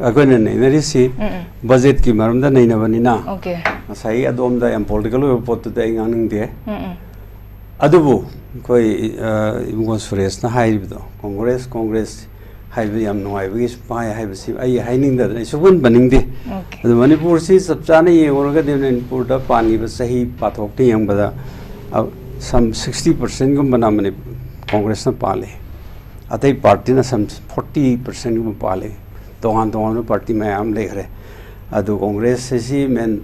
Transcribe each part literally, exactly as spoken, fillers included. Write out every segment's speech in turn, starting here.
ꯑꯩꯈꯣꯏꯅ ꯅꯩꯅꯔꯤꯁꯤ ꯎꯝ, ꯎꯝ. ꯕꯖꯦꯠꯀꯤ ꯃꯔꯝꯗ ꯅꯩꯅꯕꯅꯤꯅ Okay. ꯉꯁꯥꯏ ꯑꯗꯣꯝꯗ ꯌꯥꯝ ꯄꯣꯂꯤꯇꯤꯀꯦꯜ ꯑꯣꯏꯕ ꯄꯣꯠꯇꯨꯗ ꯑꯩ ꯉꯥꯡꯅꯤꯡꯗꯦ꯫ ꯎꯝ, ꯎꯝ. ꯑꯗꯨꯕꯨ ꯑꯩꯈꯣꯏ, ꯑ, ꯏꯕꯨꯡꯉꯣ ꯁꯨꯔꯦꯁꯅ ꯍꯥꯏꯔꯤꯕꯗꯣ, ꯀꯣꯡꯒ꯭ꯔꯦꯁ, ꯀꯣꯡꯒ꯭ꯔꯦꯁ ꯍꯥꯏꯕ ꯌꯥꯝ ꯅꯨꯡꯉꯥꯏꯕꯒꯤ ꯁꯨꯝ ꯄꯥꯏ ꯍꯥꯏꯕꯁꯤ ꯑꯩ ꯍꯥꯏꯅꯤꯡꯗꯗꯅ ꯑꯩ ꯁꯨꯛꯄꯟ ꯄꯟꯅꯤꯡꯗꯦ꯫ Okay. ꯑꯗꯨ ꯃꯅꯤꯄꯨꯔꯁꯤ ꯆꯞ ꯆꯥꯅ ꯌꯦꯡꯉꯨꯔꯒꯗꯤ ꯃꯅꯤꯄꯨꯔꯗ ꯄꯥꯟꯈꯤꯕ ꯆꯍꯤ ꯄꯥꯊꯣꯛꯇ ꯌꯦꯡꯕꯗ, ꯑ, some sixty percent ꯒꯨꯝꯕꯅ ꯃꯅꯤ-, ꯀꯣꯡꯒ꯭ꯔꯦꯁꯅ ꯄꯥꯜꯂꯤ꯫ ꯑꯇꯩ ꯄꯥꯔꯇꯤꯅ some forty percent ꯒꯨꯝꯕ ꯄꯥꯜꯂꯤ꯫ ꯇꯣꯉꯥꯟ ꯇꯣꯉꯥꯟꯕ ꯄꯥꯔꯇꯤ ꯃꯌꯥꯝ ꯂꯩꯈ꯭ꯔꯦ꯫ ꯑꯗꯨ ꯀꯣꯡꯒ꯭ꯔꯦꯁ ꯑꯁꯤ ꯃꯦꯟ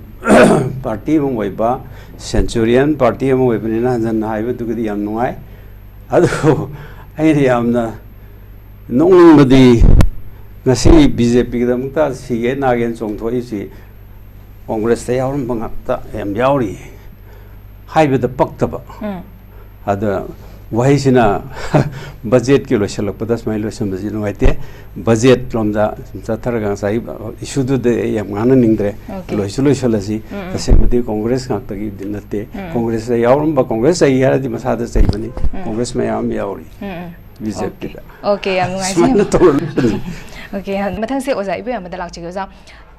ꯄꯥꯔꯇꯤ ꯑꯃ ꯑꯣꯏꯕ, ꯁꯦꯟꯆꯨꯔꯤꯌꯟ ꯄꯥꯔꯇꯤ ꯑꯃ ꯑꯣꯏꯕꯅꯤꯅ ꯍꯟꯖꯟꯅ ꯍꯥꯏꯕꯗꯨꯒꯤꯗꯤ ꯌꯥꯝ ꯅꯨꯡꯉꯥꯏ꯫ ꯑꯗꯨ ꯑꯩꯅ ꯌꯥꯝꯅ ꯅꯣꯛꯅꯤꯡꯕꯗꯤ ꯉꯁꯤ ꯕꯤ ꯖꯦ ꯄꯤꯒꯤꯗꯃꯛꯇ ꯁꯤꯒꯦ ꯅꯥꯒꯦꯅ ꯆꯣꯡꯊꯣꯛꯏꯁꯤ ꯀꯣꯡꯒ꯭ꯔꯦꯁꯇ ꯌꯥꯎꯔꯝꯕ ꯉꯥꯛꯇ ꯌꯥꯝ ꯌꯥꯎꯔꯤ ꯍꯥꯏꯕꯗ ꯄꯛꯇꯕ꯫ ꯎꯝ. ꯑꯗ ꯋꯥꯍꯩꯁꯤꯅ ꯕꯖꯦꯠꯀꯤ ꯂꯣꯏꯁꯤꯜꯂꯛꯄꯗ ꯁꯨꯃꯥꯏꯅ ꯂꯣꯏꯁꯤꯟꯕꯁꯤ ꯅꯨꯡꯉꯥꯏꯇꯦ꯫ ꯕꯖꯦꯠ ꯂꯣꯝꯗ ꯁꯨꯝ ꯆꯠꯊꯔꯒ ꯉꯁꯥꯏ ꯏꯁꯨꯗꯨꯗ ꯑꯩ ꯌꯥꯝ ꯉꯥꯡꯅꯅꯤꯡꯗ꯭ꯔꯦ꯫ Okay. ꯂꯣꯏꯁꯨ ꯂꯣꯏꯁꯤꯜꯂꯁꯤ꯫ ꯎꯝ, ꯎꯝ. ꯇꯁꯦꯡꯕꯗꯤ ꯀꯣꯡꯒ꯭ꯔꯦꯁ ꯉꯥꯛꯇꯒꯤꯗꯤ ꯅꯠꯇꯦ꯫ ꯎꯝ. ꯀꯣꯡꯒ꯭ꯔꯦꯁꯇ ꯌꯥꯎꯔꯝꯕ, ꯀꯣꯡꯒ꯭ꯔꯦꯁ ꯆꯩ ꯍꯥꯏꯔꯗꯤ ꯃꯁꯥꯗ ꯆꯩꯕꯅꯤ꯫ ꯎꯝ. ꯀꯣꯡꯒ꯭ꯔꯦꯁ ꯃꯌꯥꯝ ꯑꯃ ꯌꯥꯎꯔꯤ ꯎꯝ, ꯎꯝ. ꯕꯤ ꯖꯦ ꯄꯤꯗ꯫ Okay, ꯌꯥꯝ ꯅꯨꯡꯉꯥꯏꯖꯩ꯫ ꯁꯨꯃꯥꯏꯅ ꯇꯧꯔ ꯂꯣꯏꯁꯤꯜꯂꯁꯤ꯫ Okay, ꯃꯊꯪꯁꯦ ꯑꯣꯖꯥ ꯏꯕꯣꯌꯥꯝꯕꯗ ꯂꯥꯛꯆꯒꯦ꯫ ꯑꯣꯖꯥ,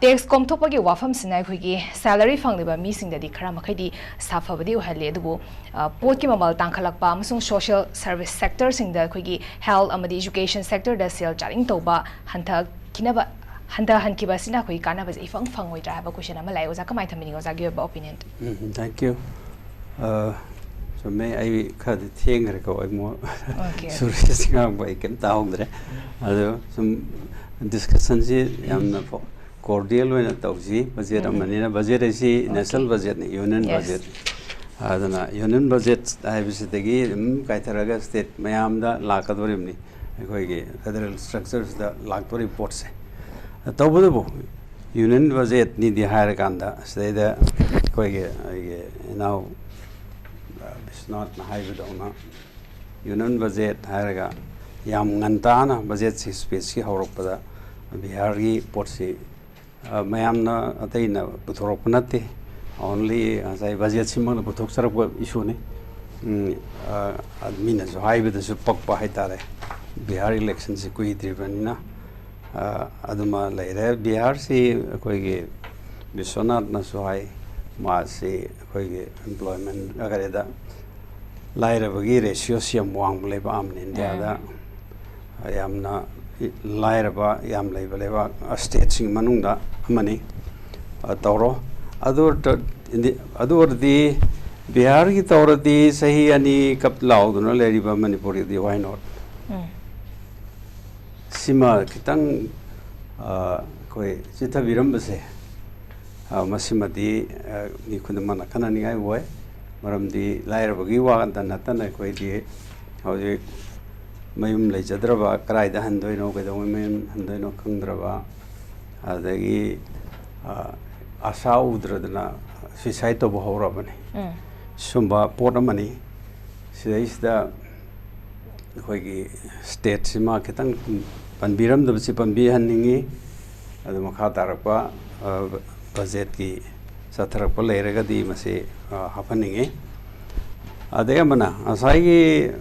ꯇꯦꯛꯁ ꯀꯣꯝꯊꯣꯛꯄꯒꯤ ꯋꯥꯐꯝꯁꯤꯅ ꯑꯩꯈꯣꯏꯒꯤ ꯁꯦꯂꯔꯤ ꯐꯪꯂꯤꯕ ꯃꯤꯁꯤꯡꯗꯗꯤ ꯈꯔ ꯃꯈꯩꯗꯤ ꯁꯥꯐꯕꯗꯤ ꯑꯣꯏꯍꯜꯂꯤ, ꯑꯗꯨꯕꯨ, ꯑ, ꯄꯣꯠꯀꯤ ꯃꯃꯜ ꯇꯥꯡꯈꯠꯂꯛꯄ ꯑꯃꯁꯨꯡ ꯁꯣꯁꯤꯌꯦꯜ ꯁꯔꯚꯤꯁ ꯁꯦꯛꯇꯔꯁꯤꯡꯗ ꯑꯩꯈꯣꯏꯒꯤ ꯍꯦꯜꯊ ꯑꯃꯗꯤ ꯏꯖꯨꯀꯦꯁꯟ ꯁꯦꯛꯇꯔꯗ ꯁꯦꯜ ꯆꯥꯗꯤꯡ ꯇꯧꯕ ꯍꯟꯊꯈꯤꯅꯕ, ꯍꯟꯊꯍꯟꯈꯤꯕ ꯑꯁꯤꯅ ꯑꯩꯈꯣꯏꯒꯤ ꯀꯥꯟꯅꯕꯁꯦ ꯏꯐꯪ ꯐꯪꯉꯣꯏꯗ꯭ꯔꯥ ꯍꯥꯏꯕ ꯀꯣꯏꯁꯟ ꯑꯃ ꯂꯥꯛꯑꯦ꯫ ꯑꯣꯖꯥ, ꯀꯃꯥꯏꯅ ꯊꯝꯕꯤꯅꯤꯡꯉꯤ ꯑꯣꯖꯥꯒꯤ ꯑꯣꯏꯕ ꯑꯣꯄꯤꯅꯤꯌꯟ? Um, thank you꯫ ꯑ, ꯆꯨꯝꯃꯦ, ꯑꯩ ꯈꯔꯗꯤ ꯊꯦꯡꯈ꯭ꯔꯦꯀꯣ, ꯑꯩ ꯃꯣ-, Okay, okay. ꯁꯨꯔꯦꯁ ꯉꯥꯡꯕ ꯑꯩ ꯀꯩꯝ ꯇꯥꯍꯧꯗ꯭ꯔꯦ꯫ ꯑꯗꯣ ꯁꯨꯝ ꯗꯤꯁꯀꯁꯟꯁꯤ ꯌꯥꯝꯅ ꯀꯣꯔꯗꯤꯌꯦꯜ ꯑꯣꯏꯅ ꯇꯧꯁꯤ꯫ ꯕꯖꯦꯠ ꯎꯝ. ꯑꯃꯅꯤꯅ, ꯕꯖꯦꯠ ꯑꯁꯤ Okay. ꯅꯦꯁꯅꯦꯜ ꯕꯖꯦꯠꯅꯤ, ꯌꯨꯅꯤꯌꯟ Yes. ꯕꯖꯦꯠ꯫ ꯑꯗꯨꯅ ꯌꯨꯅꯤꯌꯟ ꯕꯖꯦꯠ ꯍꯥꯏꯕꯁꯤꯗꯒꯤ ꯑꯗꯨꯝ ꯀꯥꯏꯊꯔꯒ ꯁ꯭ꯇꯦꯠ ꯃꯌꯥꯝꯗ ꯂꯥꯛꯀꯗꯧꯔꯤꯕꯅꯤ, ꯑꯩꯈꯣꯏꯒꯤ ꯐꯦꯗꯔꯦꯜ ꯁ꯭ꯇ꯭ꯔꯛꯆꯔꯁꯤꯗ ꯂꯥꯛꯇꯧꯔꯤꯕ ꯄꯣꯠꯁꯦ꯫ ꯇꯧꯕꯇꯕꯨ ꯌꯨꯅꯤꯌꯟ ꯕꯖꯦꯠꯅꯤꯗꯤ ꯍꯥꯏꯔꯀꯥꯟꯗ ꯁꯤꯗꯩꯗ ꯑꯩꯈꯣꯏꯒꯤ, ꯑꯩꯒꯤ ꯏꯅꯥꯎ, ꯑ, ꯕꯤꯁ꯭ꯋꯥꯅꯥꯊꯅ ꯍꯥꯏꯕꯗꯧꯅ ꯌꯨꯅꯤꯌꯟ ꯕꯖꯦꯠ ꯍꯥꯏꯔꯒ ꯌꯥꯝ ꯉꯟꯇꯥꯅ ꯕꯖꯦꯠꯁꯤ ꯁ꯭ꯄꯤꯆꯀꯤ ꯍꯧꯔꯛꯄꯗ ꯕꯤꯍꯥꯔꯒꯤ ꯄꯣꯠꯁꯤ, ꯑ, ꯃꯌꯥꯝꯅ ꯑꯇꯩꯅ ꯄꯨꯊꯣꯔꯛꯄ ꯅꯠꯇꯦ꯫ Only ꯉꯁꯥꯏ ꯕꯖꯦꯠꯁꯤꯃꯛꯅ ꯄꯨꯊꯣꯛꯆꯔꯛꯄ ꯏꯁꯨꯅꯤ꯫ ꯎꯝ, ꯑ, ꯃꯤꯅꯁꯨ ꯍꯥꯏꯕꯗꯁꯨ ꯄꯛꯄ ꯍꯥꯏꯇꯥꯔꯦ꯫ ꯕꯤꯍꯥꯔ ꯏꯂꯦꯛꯁꯟꯁꯤ ꯀꯨꯏꯗ꯭ꯔꯤꯕꯅꯤꯅ ꯑ, ꯑꯗꯨꯃ ꯂꯩꯔꯦ꯫ ꯕꯤꯍꯥꯔꯁꯤ ꯑꯩꯈꯣꯏꯒꯤ ꯕꯤꯁ꯭ꯋꯅꯥꯊꯅꯁꯨ ꯍꯥꯏ, ꯃꯥꯁꯤ ꯑꯩꯈꯣꯏꯒꯤ ꯑꯟꯑꯦꯝꯄ꯭ꯂꯣꯏꯃꯦꯟ ꯀꯔꯤꯗ ꯂꯥꯏꯔꯕꯒꯤ ꯔꯦꯁꯤꯌꯣꯁꯤ ꯌꯥꯝ ꯋꯥꯡꯕ ꯂꯩꯕꯥꯛ ꯑꯃꯅꯤ ꯏꯟꯗꯤꯌꯥꯗ꯫ ꯎꯝ꯫ ꯌꯥꯝꯅ ꯂꯥꯏꯔꯕ ꯌꯥꯝ ꯂꯩꯕ ꯂꯩꯕꯥꯛ, ꯁ꯭ꯇꯦꯠꯁꯤꯡ ꯃꯅꯨꯡꯗ ꯑꯃꯅꯤ꯫ ꯑ, ꯇꯧꯔꯣ꯫ ꯑꯗꯨ ꯑꯣꯏꯔ-, ꯏꯟꯗꯤ-, ꯑꯗꯨ ꯑꯣꯏꯔꯗꯤ ꯕꯤꯍꯥꯔꯒꯤ ꯇꯧꯔꯗꯤ ꯆꯍꯤ ꯑꯅꯤ ꯀꯞ ꯂꯥꯎꯗꯨꯅ ꯂꯩꯔꯤꯕ ꯃꯅꯤꯄꯨꯔꯒꯤꯗꯤ why not? ꯎꯝ꯫ ꯁꯤꯃ ꯈꯤꯇꯪ, ꯑ, ꯑꯩꯈꯣꯏ ꯆꯤꯊꯕꯤꯔꯝꯕꯁꯦ, ꯑ, ꯃꯁꯤꯃꯗꯤ, ꯑ, ꯃꯤ ꯈꯨꯗꯤꯡꯃꯛꯅ ꯈꯟꯅꯅꯤꯡꯉꯥꯏ ꯑꯣꯏ꯫ ꯃꯔꯝꯗꯤ ꯂꯥꯏꯔꯕꯒꯤ ꯋꯥꯗ ꯅꯠꯇꯅ ꯑꯩꯈꯣꯏꯗꯤ ꯍꯧꯖꯤꯛ ꯃꯌꯨꯝ ꯂꯩꯖꯗ꯭ꯔꯕ, ꯀꯗꯥꯏꯗ ꯍꯟꯗꯣꯏꯅꯣ, ꯀꯩꯗꯧꯉꯩ ꯃꯌꯨꯝ ꯍꯟꯗꯣꯏꯅꯣ ꯈꯪꯗ꯭ꯔꯕ, ꯑꯗꯒꯤ, ꯑ, ꯑꯁꯥ ꯎꯗ꯭ꯔꯗꯅ suicide ꯇꯧꯕ ꯍꯧꯔꯕꯅꯤ꯫ ꯎꯝ꯫ ꯁꯨꯝꯕ ꯄꯣꯠ ꯑꯃꯅꯤ꯫ ꯁꯤꯗꯩꯁꯤꯗ ꯑꯩꯈꯣꯏꯒꯤ ꯁ꯭ꯇꯦꯠꯁꯤꯃ ꯈꯤꯇꯪ ꯄꯟꯕꯤꯔꯝꯗꯕꯁꯤ ꯄꯟꯕꯤꯍꯟꯅꯤꯡꯉꯤ꯫ ꯑꯗꯨ ꯃꯈꯥ ꯇꯥꯔꯛꯄ, ꯑ, ꯕꯖꯦꯠꯀꯤ ꯆꯠꯊꯔꯛꯄ ꯂꯩꯔꯒꯗꯤ ꯃꯁꯤ, ꯑ, ꯍꯥꯞꯍꯟꯅꯤꯡꯉꯤ꯫ ꯑꯗꯩ ꯑꯃꯅ ꯉꯁꯥꯏꯒꯤ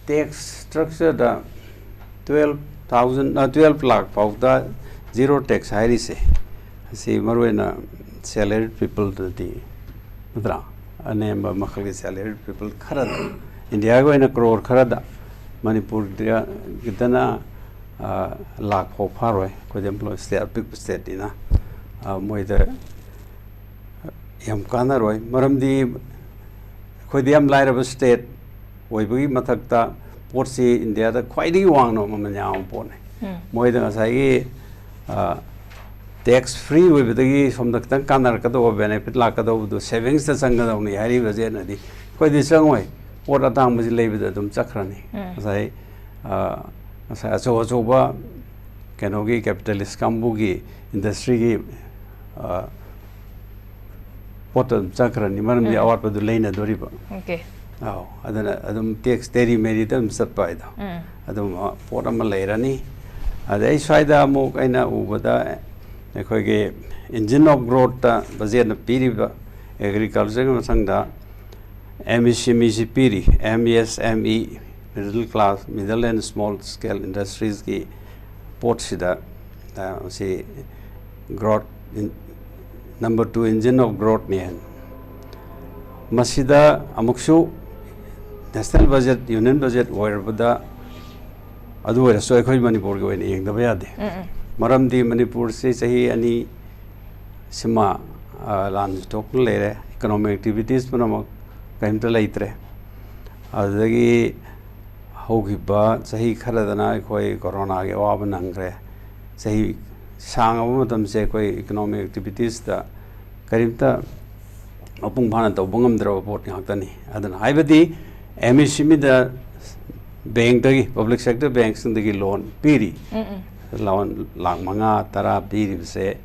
tax structureꯗ twelve thousand, ꯑ, twelve ꯂꯥꯛ ꯐꯥꯎꯗ zero tax ꯍꯥꯏꯔꯤꯁꯦ, ꯑꯁꯤ ꯃꯔꯨꯑꯣꯏꯅ salaried peopleꯗꯗꯤ, ꯅꯠꯇ꯭ꯔꯥ? ꯑꯅꯦꯝꯕ ꯃꯈꯜꯒꯤ salaried people ꯈꯔꯗ, ꯏꯟꯗꯤꯌꯥꯒꯤ ꯑꯣꯏꯅ ꯀ꯭ꯔꯣꯔ ꯈꯔꯗ, ꯃꯅꯤꯄꯨꯔꯗꯒꯤꯗꯅ, ꯑ, ꯂꯥꯛ ꯐꯥꯎ ꯐꯥꯔꯣꯏ꯫ ꯑꯩꯈꯣꯏꯗꯤ employ-, state, ꯑꯄꯤꯛꯄ stateꯅꯤꯅ, ꯑ, ꯃꯣꯏꯗ ꯌꯥꯝ ꯀꯥꯟꯅꯔꯣꯏ꯫ ꯃꯔꯝꯗꯤ ꯑꯩꯈꯣꯏꯗꯤ ꯌꯥꯝ ꯂꯥꯏꯔꯕ state ꯑꯣꯏꯕꯒꯤ ꯃꯊꯛꯇ ꯄꯣꯠꯁꯤ ꯏꯟꯗꯤꯌꯥꯗ ꯈ꯭ꯋꯥꯏꯗꯒꯤ ꯋꯥꯡꯅ ꯃꯃꯜ ꯌꯥꯝꯕ ꯄꯣꯠꯅꯤ꯫ ꯎꯝ꯫ ꯃꯣꯏꯗ ꯉꯁꯥꯏꯒꯤ, ꯑ, tax free ꯑꯣꯏꯕꯗꯒꯤ ꯁꯣꯝꯗ ꯈꯤꯇꯪ ꯀꯥꯟꯅꯔꯛꯀꯗꯧꯕ, benefit ꯂꯥꯛꯀꯗꯧꯕꯗꯣ savingsꯇ ꯆꯪꯒꯗꯧꯅꯤ ꯍꯥꯏꯔꯤꯕ ꯕꯖꯦꯠꯅꯗꯤ ꯑꯩꯈꯣꯏꯗꯤ ꯆꯪꯉꯣꯏ꯫ ꯄꯣꯠ ꯑꯇꯥꯡꯕꯁꯤ ꯂꯩꯕꯗ ꯑꯗꯨꯝ ꯆꯠꯈ꯭ꯔꯅꯤ꯫ ꯎꯝ꯫ ꯉꯁꯥꯏ, ꯑ, ꯉꯁꯥꯏ ꯑꯆꯧ ꯑꯆꯧꯕ ꯀꯩꯅꯣꯒꯤ capitalist ꯀꯥꯡꯕꯨꯒꯤ industryꯒꯤ, ꯑ, ꯄꯣꯠꯇꯣ ꯑꯗꯨꯝ ꯆꯠꯈ꯭ꯔꯅꯤ, ꯃꯔꯝꯗꯤ ꯎꯝ꯫ ꯑꯋꯥꯠꯄꯗꯨ ꯂꯩꯅꯗꯣꯔꯤꯕ꯫ Okay꯫ ꯑꯧ, ꯑꯗꯨꯅ ꯑꯗꯨꯝ tax ꯇꯦꯔꯤ ꯃꯦꯔꯤꯗ ꯑꯗꯨꯝ ꯆꯠꯄ ꯍꯥꯏꯗꯣ, ꯎꯝ꯫ ꯑꯗꯨꯝꯕ ꯄꯣꯠ ꯑꯃ ꯂꯩꯔꯅꯤ꯫ ꯑꯗꯩ ꯁ꯭ꯋꯥꯏꯗ ꯑꯃꯨꯛ ꯑꯩꯅ ꯎꯕꯗ ꯑꯩꯈꯣꯏꯒꯤ engine of growthꯇ ꯕꯖꯦꯠꯅ ꯄꯤꯔꯤꯕ agricultureꯒꯤ ꯃꯊꯪꯗ MSMEꯁꯤ ꯄꯤꯔꯤ, MSME, middle class, middle and small scale industriesꯀꯤ ꯄꯣꯠꯁꯤꯗ, ꯑ, ꯃꯁꯤ growth, number two engine of growthꯅꯤ ꯍꯥꯏꯅ꯫ ꯃꯁꯤꯗ ꯑꯃꯨꯛꯁꯨ national budget, union budget ꯑꯣꯏꯔꯕꯗ, ꯑꯗꯨ ꯑꯣꯏꯔꯁꯨ ꯑꯩꯈꯣꯏ ꯃꯅꯤꯄꯨꯔꯒꯤ ꯑꯣꯏꯅ ꯌꯦꯡꯗꯕ ꯌꯥꯗꯦ꯫ ꯎꯝ, ꯎꯝ꯫ ꯃꯔꯝꯗꯤ ꯃꯅꯤꯄꯨꯔꯁꯤ ꯆꯍꯤ ꯑꯅꯤ ꯁꯤꯃ, ꯑ, ꯂꯥꯟꯁꯨ ꯊꯣꯛꯇꯨꯅ ꯂꯩꯔꯦ, economic activities ꯄꯨꯝꯅꯃꯛ ꯀꯔꯤꯝꯇ ꯂꯩꯇ꯭ꯔꯦ꯫ ꯑꯗꯨꯗꯒꯤ ꯍꯧꯈꯤꯕ ꯆꯍꯤ ꯈꯔꯗꯅ ꯑꯩꯈꯣꯏ ꯀꯣꯔꯣꯅꯥꯒꯤ ꯑꯋꯥꯕ ꯅꯪꯈ꯭ꯔꯦ꯫ ꯆꯍꯤ ꯁꯥꯡꯉꯕ ꯃꯇꯝꯁꯦ ꯑꯩꯈꯣꯏ economic activitiesꯇ ꯀꯔꯤꯝꯇ ꯃꯄꯨꯡ ꯐꯥꯅ ꯇꯧꯕ ꯉꯝꯗ꯭ꯔꯕ ꯄꯣꯠ ꯉꯥꯛꯇꯅꯤ꯫ ꯑꯗꯨꯅ ꯍꯥꯏꯕꯗꯤ MSMEꯗ bankꯇꯒꯤ, public sector bankꯁꯤꯡꯗꯒꯤ loan ꯄꯤꯔꯤ꯫ ꯎꯝ, ꯎꯝ꯫ Loan ꯂꯥꯈ ꯃꯉꯥ, ꯇꯔꯥ ꯄꯤꯔꯤꯕꯁꯦ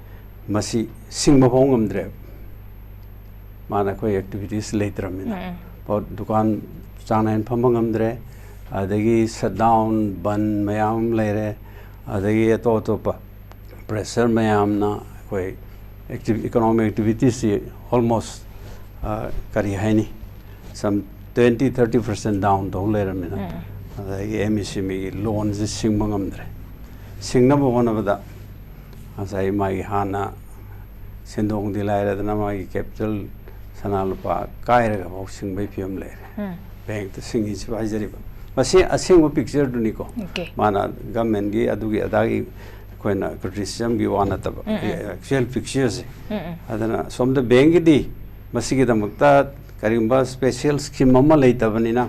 ꯃꯁꯤ ꯁꯤꯡꯕ ꯐꯥꯎ ꯉꯝꯗ꯭ꯔꯦ꯫ ꯃꯥꯅ ꯑꯩꯈꯣꯏ activities ꯂꯩꯇ꯭ꯔꯕꯅꯤꯅ꯫ ꯎꯝ, ꯎꯝ꯫ ꯄꯣꯠ ꯗꯨꯀꯥꯟ ꯆꯥꯡ ꯅꯥꯏꯅ ꯐꯝꯕ ꯉꯝꯗ꯭ꯔꯦ꯫ ꯑꯗꯒꯤ shutdown, ꯕꯟ ꯃꯌꯥꯝ ꯑꯃ ꯂꯩꯔꯦ꯫ ꯑꯗꯒꯤ ꯑꯇꯣꯞ ꯑꯇꯣꯞꯄ pressure ꯃꯌꯥꯝꯅ ꯑꯩꯈꯣꯏ active-, economic activitiesꯁꯤ almost, ꯑ, ꯀꯔꯤ ꯍꯥꯏꯅꯤ, some twenty thirty percent down ꯇꯧ ꯂꯩꯔꯝꯃꯤꯅ꯫ ꯎꯝ꯫ ꯑꯗꯒꯤ MSMEꯒꯤ loanꯁꯤ ꯁꯤꯡꯕ ꯉꯝꯗ꯭ꯔꯦ꯫ ꯁꯤꯡꯅꯕ ꯍꯣꯠꯅꯕꯗ ꯉꯁꯥꯏ ꯃꯥꯒꯤ ꯍꯥꯟꯅ ꯁꯦꯟꯗꯣꯡꯗꯤ ꯂꯥꯏꯔꯗꯅ ꯃꯥꯒꯤ capital, ꯁꯅꯥ ꯂꯨꯄꯥ ꯀꯥꯏꯔꯒ ꯐꯥꯎ ꯁꯤꯡꯕꯒꯤ ꯐꯤꯕꯝ ꯂꯩꯔꯦ꯫ ꯎꯝ꯫ Bankꯇ ꯁꯤꯡꯉꯤꯁꯤꯕꯨ ꯍꯥꯏꯖꯔꯤꯕ꯫ ꯃꯁꯤ ꯑꯁꯦꯡꯕ pictureꯗꯨꯅꯤꯀꯣ꯫ Okay꯫ ꯃꯥꯅ governmentꯀꯤ ꯑꯗꯨꯒꯤ ꯑꯗꯥꯒꯤ ꯑꯩꯈꯣꯏꯅ criticismꯒꯤ ꯋꯥ ꯅꯠꯇꯕ, ꯎꯝ, ꯎꯝ꯫ Actual pictureꯁꯦ꯫ ꯎꯝ, ꯎꯝ꯫ ꯑꯗꯨꯅ ꯁꯣꯝꯗ bankꯀꯤꯗꯤ ꯃꯁꯤꯒꯤꯗꯃꯛꯇ ꯀꯔꯤꯒꯨꯝꯕ special scheme ꯑꯃ ꯂꯩꯇꯕꯅꯤꯅ